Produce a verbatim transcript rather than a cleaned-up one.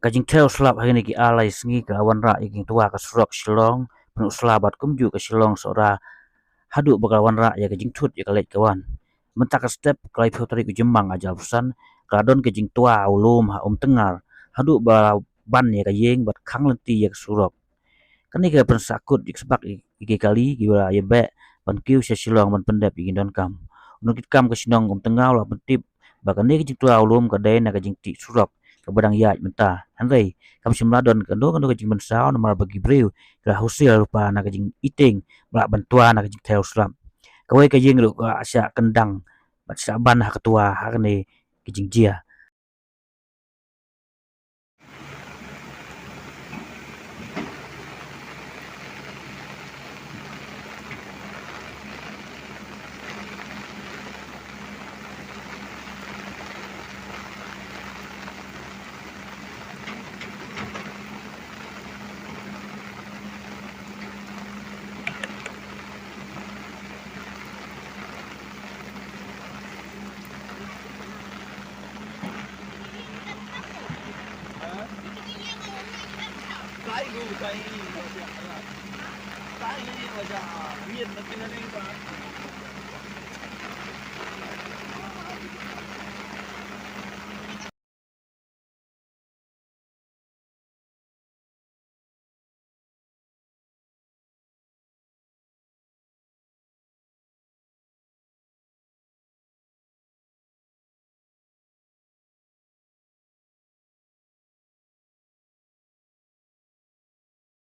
Ka jingthew slap ha kine ki ar lai sngi ka la wanrah ïa ka jingtwa ka surok Shillong Pynursla bad kumjuh ka Shillong Sohra, haduh ba ka la wanrah ïa ka jingthut ïa ka leit ka wan. Mynta ka step, ka laiphew tarik u Jymmang ar hajar arphew san, ka la don ka jingtwa u lum ha Umtyngngar, haduh ba la ban ïa ka ïing bad khang lynti ïa ka surok. Kane ka pynsahkut ïa ka sbak ïa ki kali kiba ïa beh ban kiew sha Shillong ban pyndep ïa ki nongdonkam. U nongkitkam ka shnong Umtyngngar u la pyntip ba kane ka jingtwa u lum ka dei na ka jingtih surok kaba dang ïaid mynta. Hynrei kam shym la don kano kano ka jingpynsaw namar ba ki briew ki la husiar lypa na ka jingitieng ba lah ban twa na ka jingthew slap. Kawei ka ïing ruh ka shah kyndang bad shah ban ha ka twa ha kane ka jingjia.